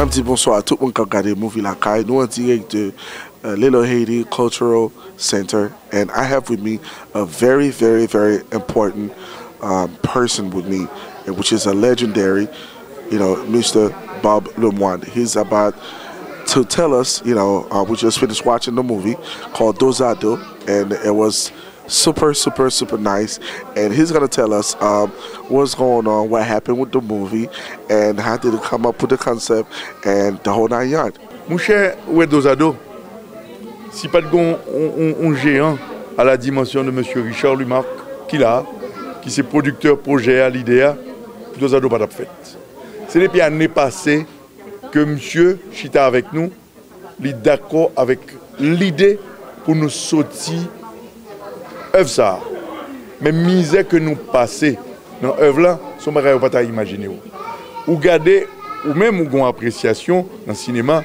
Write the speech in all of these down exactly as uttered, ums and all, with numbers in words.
N ap di bonswa a tout moun k ap gade Movie Lakay. Nou an dirèk de uh, Little Haiti Cultural Center, and I have with me a very, very, very important um, person with me, which is a legendary, you know, Mister Bob Lemoine. He's about to tell us, you know, uh, we just finished watching the movie called Dozado, and it was super, super, super nice. And he's going to tell us um, what's going on, what happened with the movie, and how did it come up with the concept, and the whole nine yard. Monchè, ou wè Dozado, si pa t gen yon, yon, yon jeyan à la dimension de Mesye Richard Lumarque ki la, ki se pwodiktè pwojè a, lide a, Dozado pa t ap fèt. Se depi ane pase ke misye chita avèk nou, li dakò avèk lide pou nou soti èv sa a. Men mizè ke nou pase nan èv la, se yon bagay ou pa ta imajine w. Ou gade, ou menm ou gen yon apresyasyon nan sinema,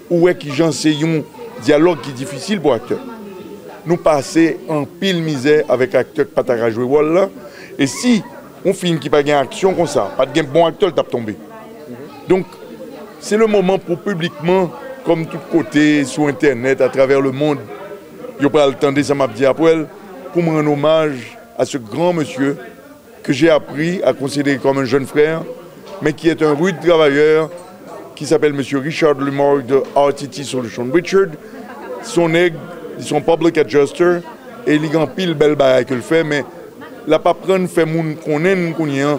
ou wè kijan se yon dyalòg ki difisil pou aktè. Nou pase anpil mizè avèk aktè k pa ta ka jwe wòl la, e si yon fim ki pa gen aksyon konsa, pa t gen bon aktè, l t ap tonbe. Donk, se le moman pou piblikman, kòm tout kote, sou entènèt, atravè le mond, yo pral tande sa m ap di apre l, pou m rann omaj à ce grand monsieur que j'ai appris à considérer comme un jeune frère, mais qui est un rude travailleur, qui s'appelle Monsieur Richard Lumarque de R T T Solution. Richard, se yon nèg, li se yon public adjuster, e li gen anpil bèl bagay ke l fè, men l ap aprann fè moun konnen n kounye a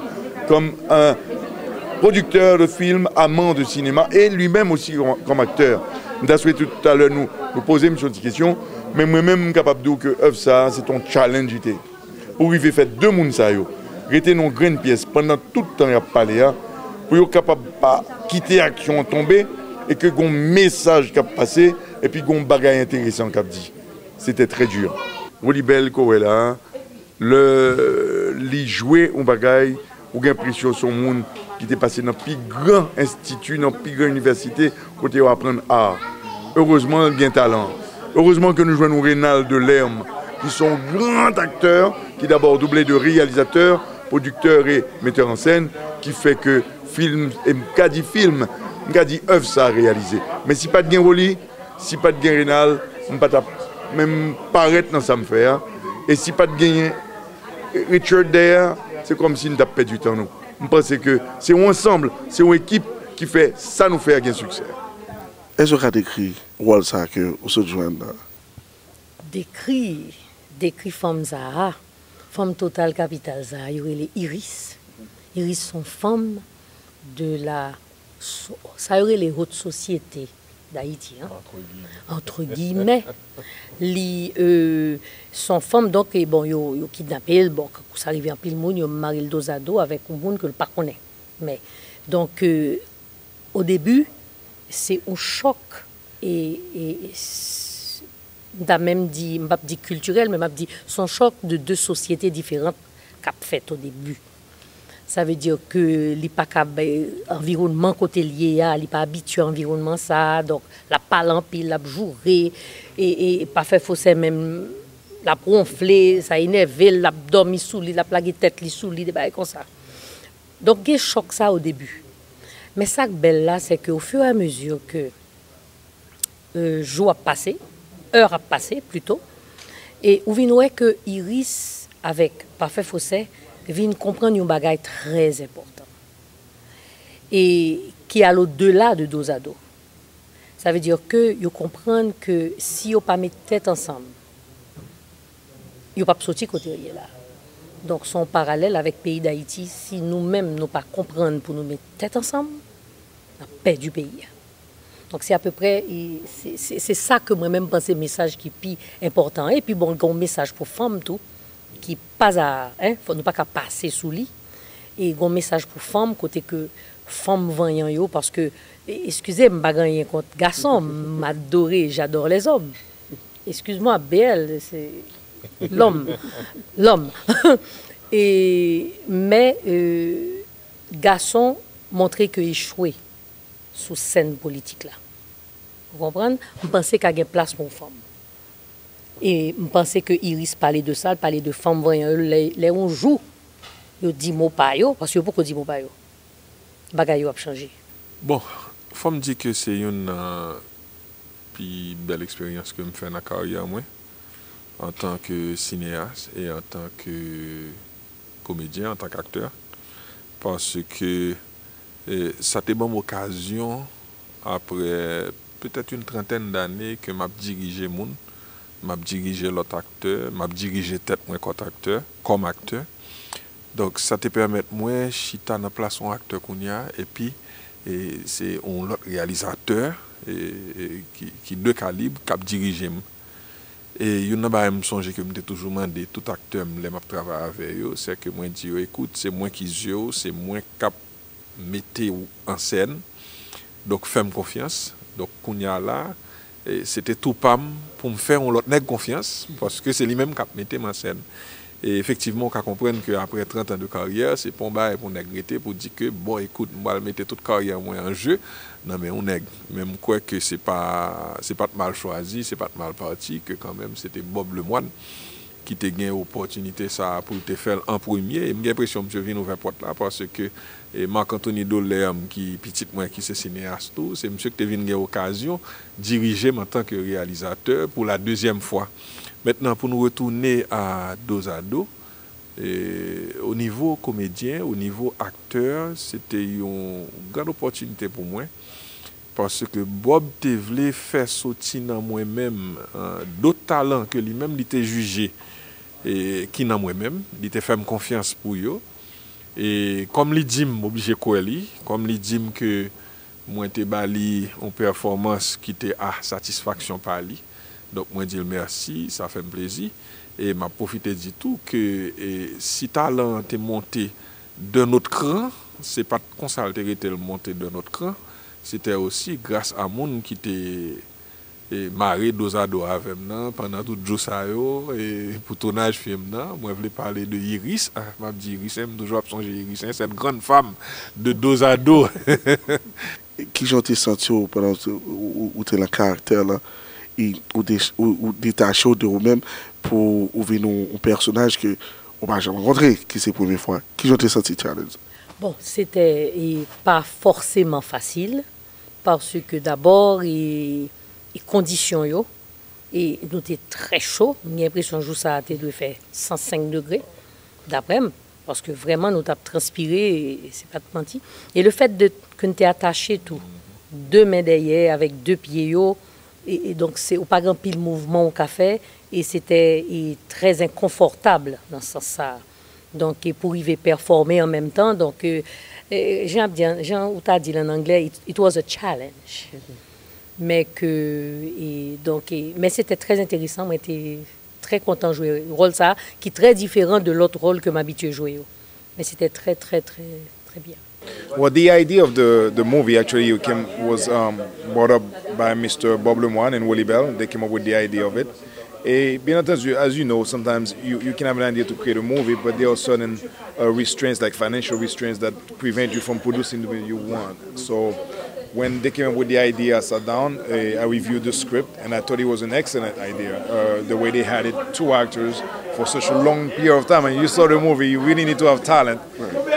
kòm un producteur de film, amant de cinéma, et lui-même aussi comme, comme acteur. M ta swete talè nou, nou poze misye yon ti kesyon, men mwen menm, m kapab di w ke èv sa a, se t on challenge li te ye. Pou rive fè de moun sa yo rete nan yon grenn pyès pandan tout tan y ap pale a, pou yo kapab pa kite aksyon an tonbe, e ke gon mesaj k ap pase, epi gon bagay enteresan k ap di. C'était très dur. Woli Bell ke w wè la a, lè li jwe yon bagay, ou gen enpresyon se yon moun ki te pase nan pi gran enstiti, nan pi gran inivèsite, kote yo aprann a. Erezman, l gen talan. Erezman ke nou jwenn yon Renald Delerme, ki se yon gran aktè, ki dabò double de reyalizatè, pwodiktè e metè an sèn, ki fè ke fim, e m ka di fim, m ka di èv sa a reyalize. Men si pa t gen Woli, si pa t gen Renald, m pa t ap menm parèt nan sa m fè a. E si pa t genyen Richard dèyè, se kòmsi n t ap pèdi tan nou. M panse ke se yon ansanm, se yon ekip ki fè sa nou fè a gen siksè. Èske w ka dekri wòl sa a ke w sot jwenn nan? Dekri, dekri fanm sa a, fanm total kapital sa a, yo rele Iris. Iris se yon fanm de la, so- sa yo rele haute société d'Haïti, hein, entre guillemets. Li, euh, se yon fanm, donk, e bon, yo, yo kidnape l, bon, kankou sa rive anpil moun, yo mare l dozado avèk yon moun ke l pa konnen. Men, donk, euh, o debi, se yon chòk, e, e, e s- m ta menm di, m p ap di kiltirèl, men m ap di, se yon chòk de de sosyete diferan k ap fèt o debi. Sa vle di ke li pa ka, anviwònman kote l ye a, li pa abitye anviwònman sa a, donk l ap pale anpil, l ap joure, e, e pa fè fosè menm, l ap wonfle, sa enève l, l ap dòmi sou li, l ap lage tèt li sou li, de bagay konsa. Donk gen chòk sa o debi. Men sa k bèl la, se ke ofiramezi ke euh, jou ap pase, è ap pase plito, e ou vin wè ke Iris avèk Pafè Fosè vin konprann yon bagay trè enpòtan, e ki al odela de dozado. Sa vle di ke yo konprann ke si yo pa met tèt ansanm, yo p ap soti kote yo ye la. Donk, se yon paralèl avèk peyi Dayiti. Si nou menm, nou pa konprann pou nou met tèt ansanm, n ap pèdi peyi a. Donk, se apeprè, e, se, se, se sa ke mwen menm m panse mesaj ki pi enpòtan an. Epi, bon, gen yon mesaj pou fanm tou, ki pa a, en, fò nou pa ka pase sou li. E gen yon mesaj pou fanm, kote ke fanm vanyan yo, paske, e, eskize m, m pa gen anyen kont gason, m adore, j'adore les hommes. Excuse-moi, B L, c'est l'homme. L'homme. E, men, euh, gason montre ke echwe sou sèn politik la. Ou konprann? M panse ka gen plas pou yon fanm. E m panse ke Iris pale de sa, l pale de fanm vanyan yo, lè, lè yon jou yo di mo pa yo, paske yo poko di mo pa yo, bagay yo ap chanje. Bon, Fò m di ke se youn nan pi bèl eksperyans ke m fè nan karyè mwen, antanke sineyas e antanke komedyen, antanke aktè, paske, e, sa te ban m okazyon, apre petèt yon trantèn dane ke m ap dirije moun, m ap dirije lòt aktè, m ap dirije tèt mwen kòm aktè, kòm aktè. Donk, sa te pèmèt mwen chita nan plas yon aktè kounye a, epi, e, se yon lòt reyalizatè, e, e, ki, ki de kalib k ap dirije m. E youn nan bagay m sonje ke m te toujou mande tout aktè m lè m ap travay avè yo, se ke mwen di yo, "Ekout, se mwen ki zye w, se mwen k ap mete w an sèn, donk fè m konfyans." Donk kounye a la, e, se te tou pa m pou m fè yon lòt nèg konfyans, paske se li menm k ap mete m an sèn. E efektivman, w ka konprann ke apre trant an de karyè, se pa yon bagay pou nèg rete pou di ke, "Bon, ekout, m pral mete tout karyè mwen an je nan men yon nèg." Men m kwè ke se pa, se pa t mal chwazi, se pa t mal pati, ke kanmenm se te Bob Lemoine ki te gen opòtinite sa a pou l te fè l an premye. E m gen enpresyon misye vin ouvè pòt la, paske, e, Marc Anthony Dolem, ki pitit mwen, ki se sineyas tou, se misye ki te vin gen okazyon dirije m antanke reyalizatè pou la dezyèm fwa. Mentnan, pou nou retounen a Dozado, e, o nivo komedyen, o nivo aktè, se te yon gran opòtinite pou mwen, paske Bob te vle fè soti nan mwen menm, e, dòt talan ke li menm li te jije, e, ki nan mwen menm, li te fè m konfyans pou yo. E kòm li di m, m oblije kwè li, kòm li di m ke mwen te ba li yon pèfòmans ki te a satisfaksyon pa li. Donk, mwen di l mèsi, sa fè m plezi. E m ap pwofite di tou ke, e, si talan an te monte d'un autre cran, se pa t konsa l te rete, l monte d'un autre cran. Se te osi gras a moun ki te, e, mare dozado avè m nan pandan tout jou sa yo, e, pou tounaj fim nan. Mwen vle pale de Iris. Ah, m ap di Iris, hein, m toujou ap sonje Iris, hein, cette grande femme de dozado. Kijan w te santi w pandan w te, ou, ou, ou te nan karaktè la, e ou te, ou, ou detache w de ou menm pou ou vin yon, yon pèsonaj ke ou pa janm rankontre, ki se premye fwa? Kijan w te santi, Charles? Bon, se te, e, pa fòseman fasil, paske dabò, e, e kondisyon yo, e nou te trè cho. M gen enpresyon jou sa a te dwe fè san senk degre, daprè m, paske vrèman nou t ap transpire, e se pa t manti. E le fèt de, ke n te atache tou, de men dèyè avèk de pye yo, e, e donk se, ou pa gen anpil mouvman ou ka fè, e se te, e, trè enkonfòtab nan sans sa a. Donk, e pou rive pèfòme an menm tan, donk, e, e, jan ap di, jan ou ta di l an anglè, it, it was a challenge. Men ke, e, donk, e, men se te trè enteresan, mwen te trè kontan jwe wòl sa a, ki trè diferan de lòt wòl ke m abitye jwe yo. Men se te trè, trè, trè, trè byen. Well, the idea of the, the movie actually came, was um, brought up by Mister Bob Lemoine and Willie Bell. They came up with the idea of it. Et bien entendu, as you know, sometimes you, you can have an idea to create a movie, but there are certain uh, restraints, like financial restraints, that prevent you from producing the way you want. So when they came up with the idea, I sat down, uh, I reviewed the script, and I thought it was an excellent idea. Uh, the way they had it, two actors for such a long period of time, and you saw the movie, you really need to have talent.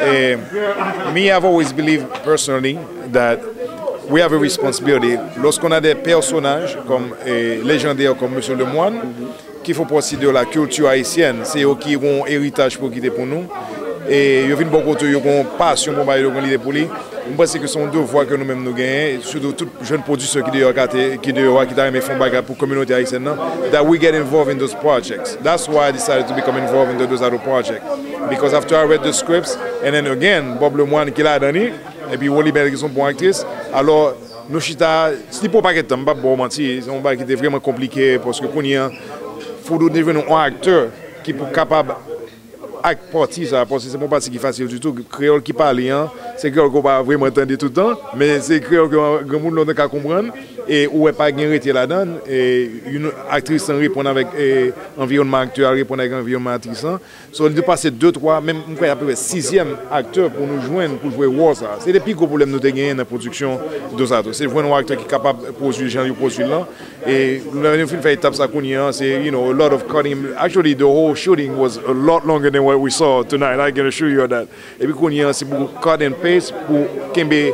Eh, me, I've always believed personally that we have a responsibility. Lorsqu'on a des personnages comme eh, légendaires comme Monsieur Lemoine, ki font partie de la culture haïtienne, se yo ki gon eritaj pou kite pou nou. E yo vin bò kote yo gon pasyon pou bagay yo, gon lide pou li. M panse ke se yon devwa ke nou menm nou genyen, sitou tout jèn pwodiktè ki deyò a, ki deyò a, ki ta renmen fè yon bagay pou kominote ayisyèn nan, that we get involved in those projects. That's why I decided to become involved in the Dozado project. Because after I read the scripts, and then again, Bob Lemoine ki ladan li, epi Wally Bell ki se yon bon aktris, alò, nou chita, li pran pakèt tan, m p ap ba w manti, se yon bagay ki te vrèman konplike, paske kounye a, fò w te jwenn yon aktè ki pou kapab ak pati sa, paske se pa yon pati ki fasil ditou. Kreyòl ki pale an, se kreyòl ke w pa vrèman tande tout tan, men se kreyòl ke granmoun lontan ka konprann, e ou wè pa gen rete ladan l, e youn aktris lan reponn avèk e, anviwònman aktè a, reponn avèk anviwònman aktris lan. So, li te pase de, twa, menm m kwè apeprè sizyèm aktè pou nou jwenn pou jwe wòl sa. Se te pi gwo pwoblèm nou te genyen nan pwodiksyon Dozado. Se jwenn yon aktè ki kapab pwodui jan yo pwodui l lan. E lè nou fin fè etap sa kounye a, se, you know, a lot of cutting. Actually, the whole shooting was a lot longer than what we saw tonight. I can assure you of that. Epi kounye a, se pou cut and paste, pou kenbe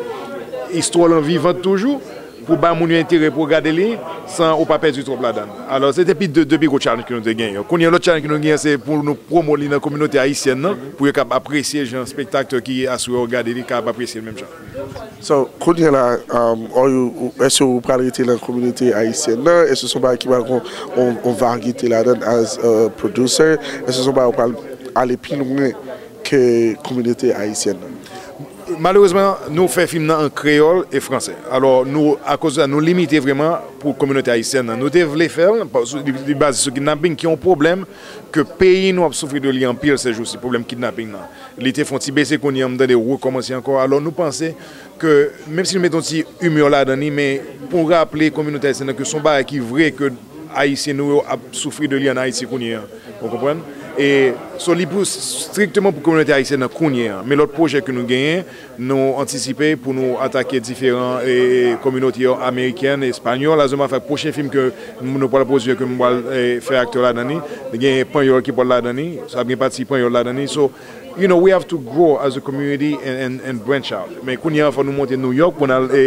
Istwa w lan vivant toujou, pou ba moun yo enterè pou yo gade li, san ou pa pèdi twòp ladan l. Alò, se te pi de, de pi gwo challenge ke nou te genyen. Kounye a, lòt challenge ke nou genyen, se pou nou pwomot li nan kominote ayisyèn nan, pou yo kab apresye jan spektak ki aswè yo gade li, kab apresye l menm jan. So, kounye a la, um, or you, èske ou pral rete nan kominote ayisyèn nan? Èske se yon bagay ki pral gen yon, yon varyete ladan as a producer? Èske se yon bagay ou pral ale pi lwen ke kominote ayisyèn nan? Malerezman, nou fè fim nan an kreyòl e fransè. Alò, nou, akoz de sa, nou limite vrèman pou kominote ayisyèn nan. Nou te vle fè l, paske li, li baze sou kidnaping, ki yon pwoblèm ke peyi nou ap soufri de li anpil sèjousi, pwoblèm kidnaping nan. Li te fè yon ti bese, kounye a m tande rekòmanse ankò. Alò, nou panse ke, menm si nou mete yon ti imè ladan li, men pou raple kominote ayisyèn nan ke se yon bagay ki vre, ke Ayisyen nou yo ap soufri de li ann Ayiti kounye a. Ou konprann? E, so, li pou, strikteman pou kominote ayisyèn nan kounye a. Men lòt pwojè ke nou genyen, nou antisipe pou nou atake diferan, e, kominote yo, amerikèn, espanyòl. As a matter of fact, pwochen fim ke nou pral pwodui, ke m pral, e, fè aktè ladan li, gen panyòl ki pral ladan li, sa gen pati panyòl ladan li. So, you know, we have to grow as a community and, and, and branch out. Men kounye a, fò nou monte New York pou n al, e,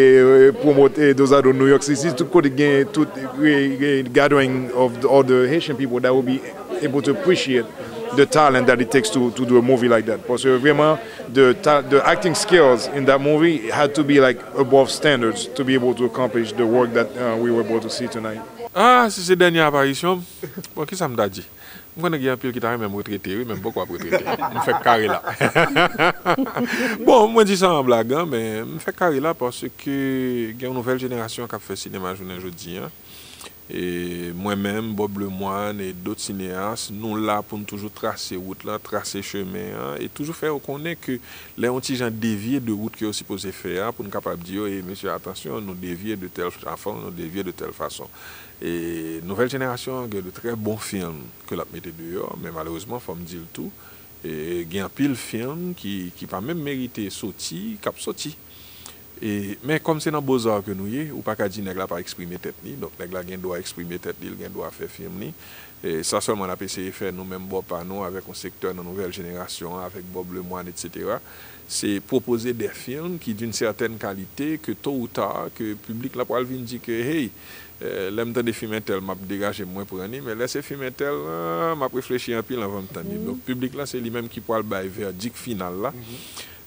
e, pwomot, e, Dozado New York City, tout kote gen tout, e, e, gathering of the, all the Haitian people that will be able to appreciate the talent that it takes to, to do a movie like that. Paske vrèman, the, ta- the acting skills in that movie had to be, like, above standards to be able to accomplish the work that, uh, we were able to see tonight. Ah, si se dènye aparisyon m, bon, kisa m ta di? M konnen gen anpil ki ta renmen m retrete, wi, men m poko ap retrete. M fèk kare la. Bon, mwen di sa an blag, an, men m fèk kare la paske gen yon nouvèl jenerasyon k ap fè sinema jounen jodi a. E mwen menm, Bob Lemoine e dòt sineyas, nou la pou n toujou trase wout lan, trase chemen an, e toujou fè yo konnen ke lè yon ti jan devye de wout ke yo sipoze fè a, pou n kapab di yo, e mesye, atansyon, nou devye de tèl fason, nou devye de tèl fason. E nouvèl jenerasyon an gen de trè bon fim ke l ap mete deyò, men malerezman, fò m di l tou, e gen anpil fim ki, ki pa menm merite soti, k ap soti. E, men kòm se nan Beaux-Arts ke nou ye, ou pa ka di nèg la pa eksprime tèt li, donk nèg la gen dwa eksprime tèt li, l gen dwa fè fim li. E sa sèlman n ap eseye fè nou menm bò pa nou avèk yon sektè nan nouvèl jenerasyon an, avèk Bob Lemoine, etsetera. Se pwopoze de fim ki d'une certaine qualité, ke tôt ou tard, ke piblik la pral vin di ke, hey, eh, lè m tande fim entèl, m ap degaje m, mwen pran li, men lè se fim entèl, ah, m ap reflechi anpil anvan m tann li. Donk, piblik la, se li menm ki pral bay vèdik final la.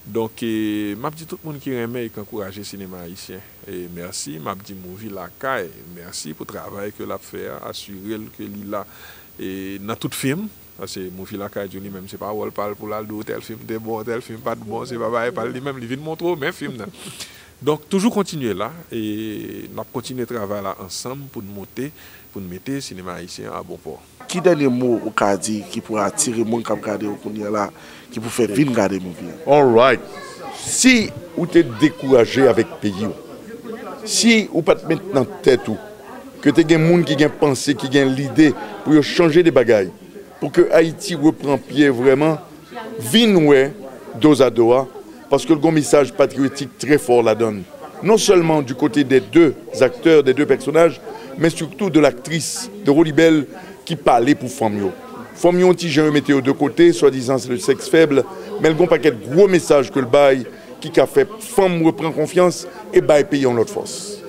Donk, eh, m ap di tout moun ki renmen e k ankouraje sinema ayisyen, eh, mèsi. M ap di Movie Lakay mèsi pou travay ke l ap fè a. Asire l ke li la, eh, nan tout fim. Paske Movie Lakay di w li menm, se pa wòl pa l pou l al di w tèl fim te bon, tèl fim pa t bon, se pa bagay pa l li menm, li vin montre w men fim nan. Donk, toujou kontinye la, e n ap kontinye travay la ansanm pou n monte, pou n mete sinema ayisyen an a bon pò. Ki dènye mo ou ka di ki pou atire moun k ap gade w kounye a la, ki pou fè vin gade Movie an? Alright. Si ou te dekouraje avèk peyi w, si ou pa t met nan tèt ou ke te gen moun ki gen panse, ki gen lide pou yo chanje de bagay, pou ke Ayiti repran pye vrèman, vin wè Dozado a, paske l gon mesaj patriyotik trè fò ladan l. Non sèlman du côté des deux acteurs, des deux personnages, men sitou de laktris, de Rolly Bell, ki pale pou fanm yo. Fanm yo, yon ti jan yo mete yo de kote, swadizan se le sexe faible, men l gon pakèt gwo mesaj ke l bay, ki ka fè fanm repran konfyans e bay peyi a yon lòt fòs.